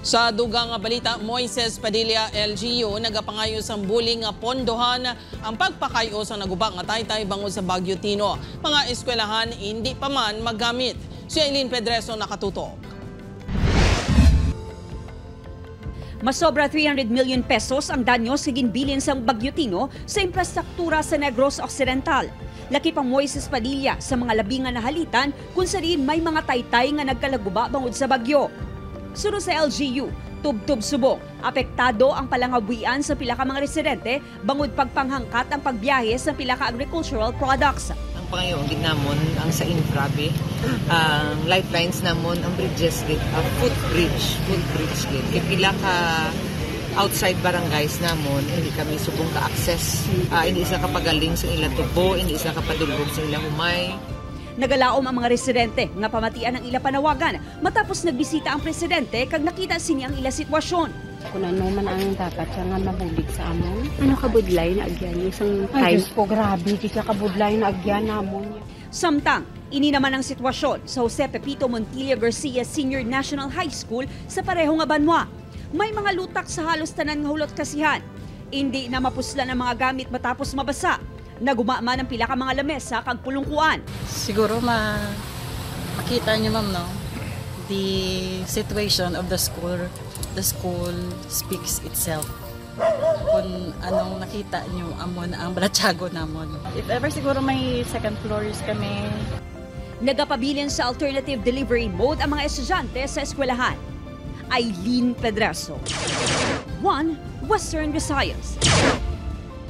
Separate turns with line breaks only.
Sa dugang nga balita, Moises Padilla LGU nagapangayo sang buling nga pondohan ang pagpakayo sa naguba nga taytay bangod sa Bagyo Tino. Mga eskwelahan hindi pa man magamit. Si Eileen Pedreso nakatutok.
Masobra 300 million pesos ang danyo sa ginbilin sang Bagyo Tino sa infrastruktura sa Negros Occidental. Laki pang Moises Padilla sa mga labi nga nahalitan kung sa rin may mga taytay nga nagkalaguba bangod sa bagyo. Suno sa LGU, tubtob subong, apektado ang palangabuian sa pila ka mga residente bangod pagpanghangkat ang pagbiyahe sa pila ka agricultural products.
Ang pangayo gid namon ang sa infra be, ang lifelines namon ang bridges gid, footbridge gid. Kay pila ka outside barangays namon hindi kami subong ka access, hindi isa kapagaling sa ila tubo, hindi isa kapadulbog sa ila humay.
Nagalaom ang mga residente nga pamatian ang ila panawagan matapos nagbisita ang presidente kag nakita sini ang ila sitwasyon.
Kung ano man ang dapat siya nga mabulig sa amon.
Ano kabudlay na agyan yung isang
Ay,
time?
Diyos ko, grabe, di ka kabudlay na agyan namon.
Samtang, ini naman ang sitwasyon sa Jose Pepito Montilla Garcia Senior National High School sa pareho nga banwa. May mga lutak sa halos tanan nga hulot kasihan. Hindi na mapuslan ang mga gamit matapos mabasa. Naguma man ang pila ka mga lamesa kag pulungkuan.
Siguro makita niyo, ma'am, no, the situation of the school speaks itself. Kung anong nakita niyo, amo na ang balatyago namon.
If ever siguro may second floors kami.
Nagapabilin sa alternative delivery mode ang mga estudyante sa eskwelahan. Eileen Pedreso, 1 Western Visayas.